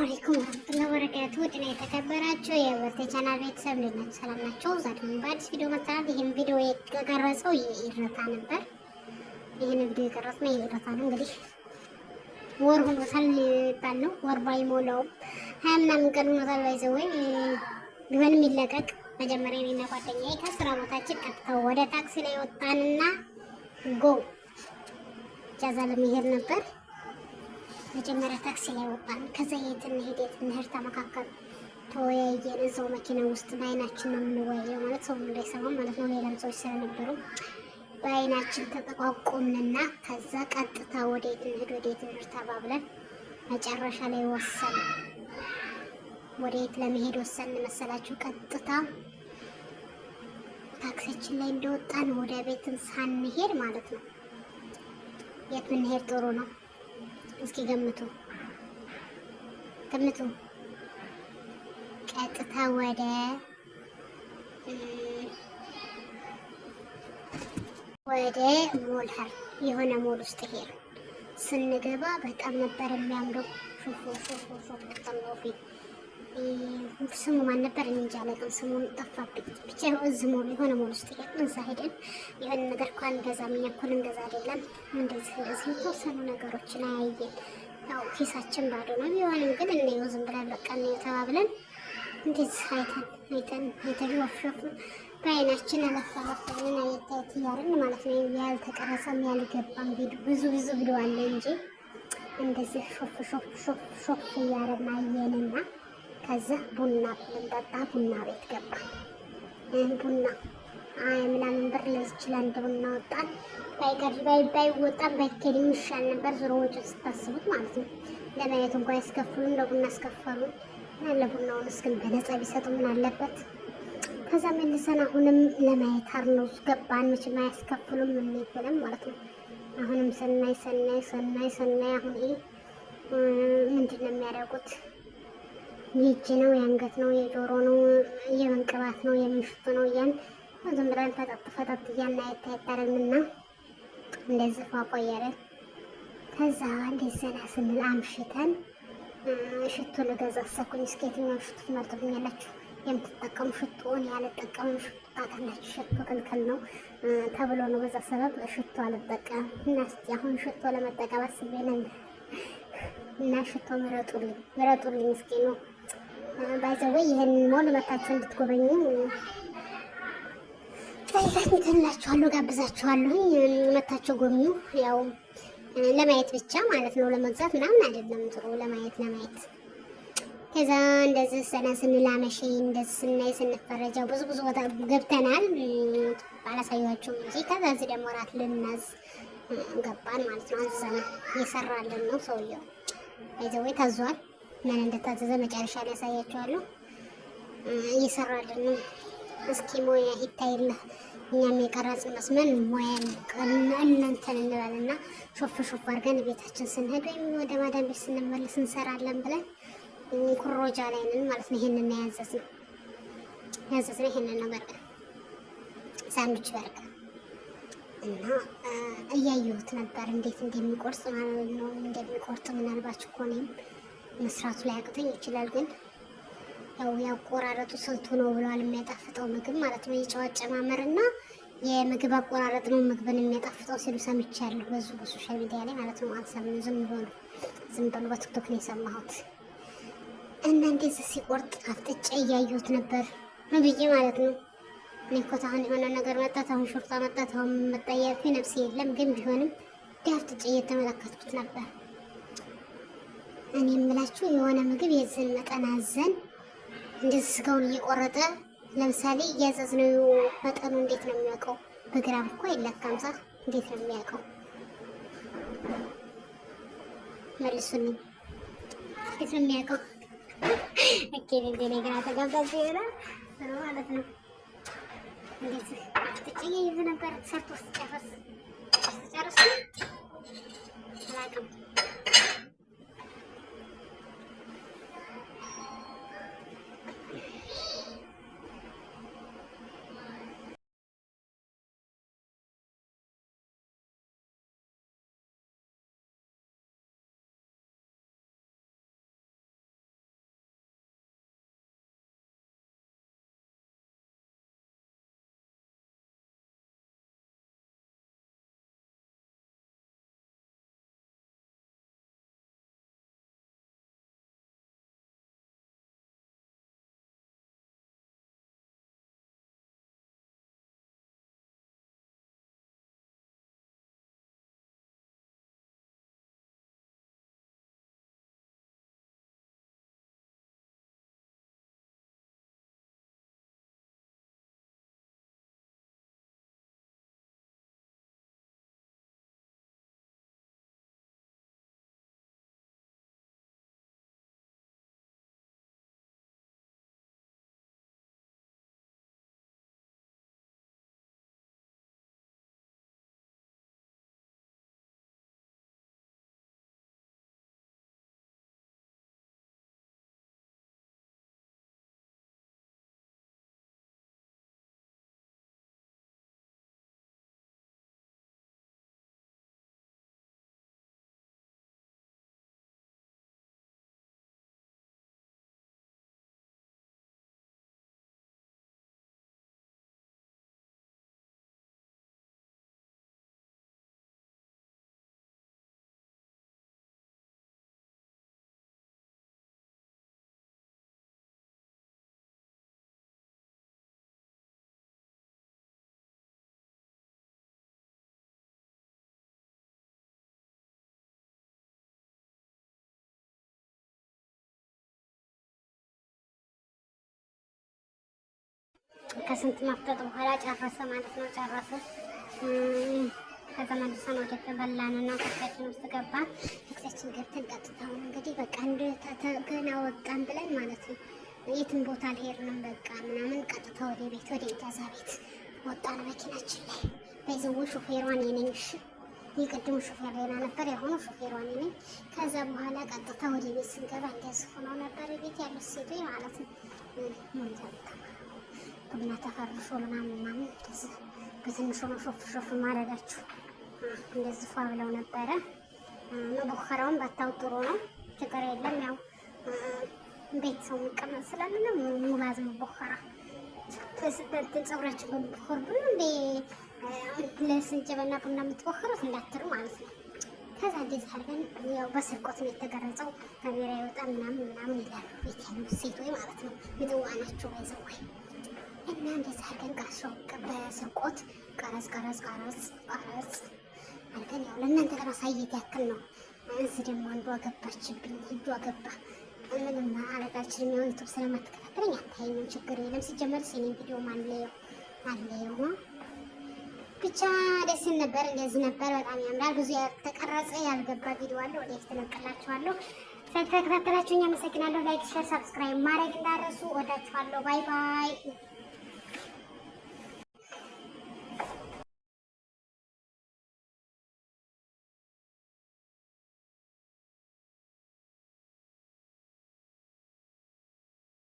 አለይኩም ወረህመቱላሂ ወበረካቱ። ውድና የተከበራችሁ የወርቴ ቻናል ቤተሰብ እንዴት ናችሁ? ሰላም ናቸው። ዛሬ ደግሞ በአዲስ ቪዲዮ መጥተናል። ይህን ቪዲዮ የቀረጸው የኢረታ ነበር። ይህን ቪዲዮ የቀረጽነው የኢረታ ነው። እንግዲህ ወር ሆኖታል ሊባል ነው። ወር ባይሞላውም 20 ምናምን ቀን ሆኖታል። by the way ቢሆንም ይለቀቅ። መጀመሪያ እኔና ጓደኛዬ ከስራ ቦታችን ቀጥተው ወደ ታክሲ ላይ ወጣንና go ጃዛ ለመሄድ ነበር። መጀመሪያ ታክሲ ላይ ወጣን። ከዛ የት እንሄድ የት እንሄድ ተመካከሉ፣ ተወያየን። እዛው መኪና ውስጥ በአይናችን ነው የምንወያየው፣ ማለት ሰው እንዳይሰማ ማለት ነው። ሌላም ሰዎች ስለነበሩ በአይናችን ተጠቋቆምንና ከዛ ቀጥታ ወደ የት እንሄድ ወደ የት እንሄድ ተባብለን መጨረሻ ላይ ወሰን። ወደ የት ለመሄድ ወሰን መሰላችሁ? ቀጥታ ታክሲያችን ላይ እንደወጣን ወደ ቤትም ሳንሄድ ማለት ነው። የት ብንሄድ ጥሩ ነው? እስኪ ገምቱ ገምቱ። ቀጥታ ወደ ሞልሀር የሆነ ሞል ውስጥ ሄድ ስንገባ በጣም ነበር የሚያምረው። ሹፉ ሹፉ ሹፉ ስሙ ማን ነበር? እኔ እንጃ አላውቅም። ስሙን ጠፋብኝ። ብቻ እዚህ ሞል የሆነ ሞል ውስጥ ሄድን። እዛ ሄደን የሆነ ነገር እኮ አንገዛም፣ እኛ እኮ ልንገዛ አይደለም። እንደዚህ እንደዚህ የተወሰኑ ነገሮችን አያየን። ያው ኪሳችን ባዶ ነው። ቢሆንም ግን እንየው ዝም ብለን በቃ እንየው ተባብለን እንደዚህ አይተን አይተን አይተን ወፍሾፍ በአይናችን አለፍ አለፍ ብለን አየት አየት እያልን ማለት ነው። ያልተቀረጸም ያልገባም ቪዲዮ ብዙ ብዙ ቪዲዮ አለ እንጂ እንደዚህ ሾፍ ሾፍ ሾፍ ሾፍ እያደረግን አየንና ከዛ ቡና ልንጠጣ ቡና ቤት ገባ። ቡና አይ ምናምን ብር ለዚች ለአንድ ቡና ወጣን። ባይቀር ባይወጣም ባይኬድ ይሻል ነበር። ዞሮ ወጪ ስታስቡት ማለት ነው። ለማየት እንኳ ያስከፍሉን፣ ለቡና አስከፈሉን። ለቡናውን እስክን በነፃ ቢሰጡ ምን አለበት? ከዛ መልሰን አሁንም ለማየት አርኖስ ገባን። መቼም አያስከፍሉም ብለን ማለት ነው። አሁንም ስናይ ስናይ ስናይ ስናይ አሁን ይሄ ምንድን ነው የሚያደርጉት? የእጅ ነው፣ የአንገት ነው፣ የጆሮ ነው፣ የምን ቅባት ነው፣ የምን ሽቶ ነው እያን ዝም ብለን ፈጠጥ ፈጠጥ እያን አየት አየት አደረግንና እንደዚህ ፏፏ እያለን ከዛ እንደዚህ ዘና ስንል አምሽተን ሽቶ ልገዛ አሰብኩኝ። እስኪ የትኛውን ሽቶ ትመርጡልኛላችሁ? የምትጠቀሙ ሽቶ? እኔ አልጠቀምም ሽቶ ታውቃላችሁ፣ ሽቶ ክልክል ነው ተብሎ ነው። በዛ ሰበብ ሽቶ አልጠቀምም እና እስኪ አሁን ሽቶ ለመጠቀም አስቤ ነበር እና ሽቶ ምረጡልኝ ምረጡልኝ እስኪ ነው። By the way ይህን ሞል መታችሁ እንድትጎበኙ ጠይቃችሁ ጋብዛችኋለሁኝ። መታችሁ ጎብኙ። ያው ለማየት ብቻ ማለት ነው፣ ለመግዛት ምናምን አይደለም። ጥሩ ለማየት ለማየት። ከዛ እንደዚህ ሰና ስንላመሽ እንደዚህ ስናይ ስንፈረጃው ብዙ ብዙ ቦታ ገብተናል፣ ባላሳያችሁም እንጂ። ከዛ እዚህ ደግሞ እራት ልናዝ ገባን ማለት ነው። አዘና እየሰራልን ነው ሰውየው። By the way ታዟል። ምን እንደታዘዘ መጨረሻ ላይ ያሳያችኋለሁ። እየሰራልን ነው። እስኪ ሙያ ይታይልህ። እኛም የቀረጽን መስመን ሙያ እናንተን እንበልና ሾፍ ሾፍ አድርገን ቤታችን ስንሄድ ወይም ወደ ማዳም ቤት ስንመለስ እንሰራለን ብለን ኩሮጃ ላይ ነን ማለት ነው። ይሄንን ያዘዝነው ያዘዝነው ይሄንን ነው። በርገር ሳንዱች በርገር እና እያየሁት ነበር እንዴት እንደሚቆርጥ ማለት ነው። እንደሚቆርጥ ምናልባት እኮ እኔም መስራቱ ላይ አቅቶኝ ይችላል፣ ግን ያው ያቆራረጡ ስልቱ ነው ብለዋል። የሚያጣፍጠው ምግብ ማለት ነው። የጨው አጨማመር እና የምግብ አቆራረጥ ነው ምግብን የሚያጣፍጠው ሲሉ ሰምቻለሁ። በዙ በ social media ላይ ማለት ነው። አልሰምም፣ ዝም ብሎ ዝም ብሎ በቲክቶክ ነው የሰማሁት። እና እንደዚህ ሲቆርጥ አፍጥጬ እያየሁት ነበር ብዬ ማለት ነው። እኔ እኮ አሁን የሆነ ነገር መጣት፣ አሁን ሹርጣ መጣት፣ አሁን መጣ እያልኩኝ ነፍሴ የለም። ግን ቢሆንም አፍጥጬ እየተመለከትኩት ነበር። እኔ የምላችሁ የሆነ ምግብ የዝን መጠን አዘን እንደዚህ ስጋውን እየቆረጠ ለምሳሌ እያዘዝነው መጠኑ እንዴት ነው የሚያውቀው? በግራም እኮ አይለካም። ሳ እንዴት ነው የሚያውቀው? መልሱልኝ። እንዴት ነው የሚያውቀው? Okay፣ እንዴ ግራ ተጋብታችሁ ይሆናል ማለት ነው። እንደዚህ አፍጥጬ እያየሁ ነበር ሰርቶ ስጨርስ አላውቅም። ከስንት ማፍጠጥ በኋላ ጨረሰ ማለት ነው። ጨረሰ። ከዛ መልሰን ወደ በላንና ታክሲያችን ውስጥ ገባን። ታክሲያችን ገብተን ቀጥታውን እንግዲህ በቃ እንደ ገና ወጣን ብለን ማለት ነው። የትም ቦታ አልሄድንም በቃ ምናምን ቀጥታ ወደ ቤት፣ ወደ ኢጃዛ ቤት ወጣን መኪናችን ላይ። በዚው ሹፌሯ እኔ ነኝ። እሺ፣ የቅድሙ ሹፌር ሌላ ነበር፣ የሆኑ ሹፌሯ እኔ ነኝ። ከዛ በኋላ ቀጥታ ወደ ቤት ስንገባ እንደዚህ ሆነው ነበር ቤት ያሉት ሴቶች ማለት ነው። ቡና ተፈርሾ ምናምን ምናምን እንደዚህ በትንሹ ነው ሾፍ ሾፍ ማድረጋችሁ። እንደዚህ ፏ ብለው ነበረ። መቦኸራውን ባታው ጥሩ ነው፣ ችግር የለም። ያው ቤት ሰው የሚቀመጥ ስላለ ነው ሙላዝ መቦኸራ በስበትን ፀጉራችን በመቦኸር ብሎ እንዴ ለስንጀበና ቡና የምትቦኽሩት እንዳትሉ ማለት ነው። ከዛ እንደዚህ አድርገን ያው በስርቆት ነው የተቀረጸው። ካሜራ ይወጣ ምናምን ምናምን ይላሉ ቤት ያሉ ሴቶች ማለት ነው። ምጽዋ ናቸው ባይዘዋይ። እና እንደዚህ አድርገን ቀርሶ በስርቆት ቀረጽ ቀረጽ ቀረጽ ቀረጽ አድርገን ያው ለእናንተ ለማሳየት ያክል ነው። እዚህ ደግሞ አንዷ ገባችብኝ፣ እጇ ገባ። ምንም ማድረግ አልችልም። ያው ዩቱብ ስለማትከታተለኝ አታየኝም፣ ችግር የለም። ሲጀመር የእኔን ቪዲዮ ማን ላየው አለየው። ብቻ ደስ ይል ነበር። እንደዚህ ነበር። በጣም ያምራል። ብዙ ያልተቀረጸ ያልገባ ቪዲዮ አለ። ወደፊት እለቅላችኋለሁ። ስለተከታተላችሁኝ አመሰግናለሁ። Like፣ share፣ subscribe ማድረግ እንዳትረሱ። ወዳችኋለሁ። Bye bye።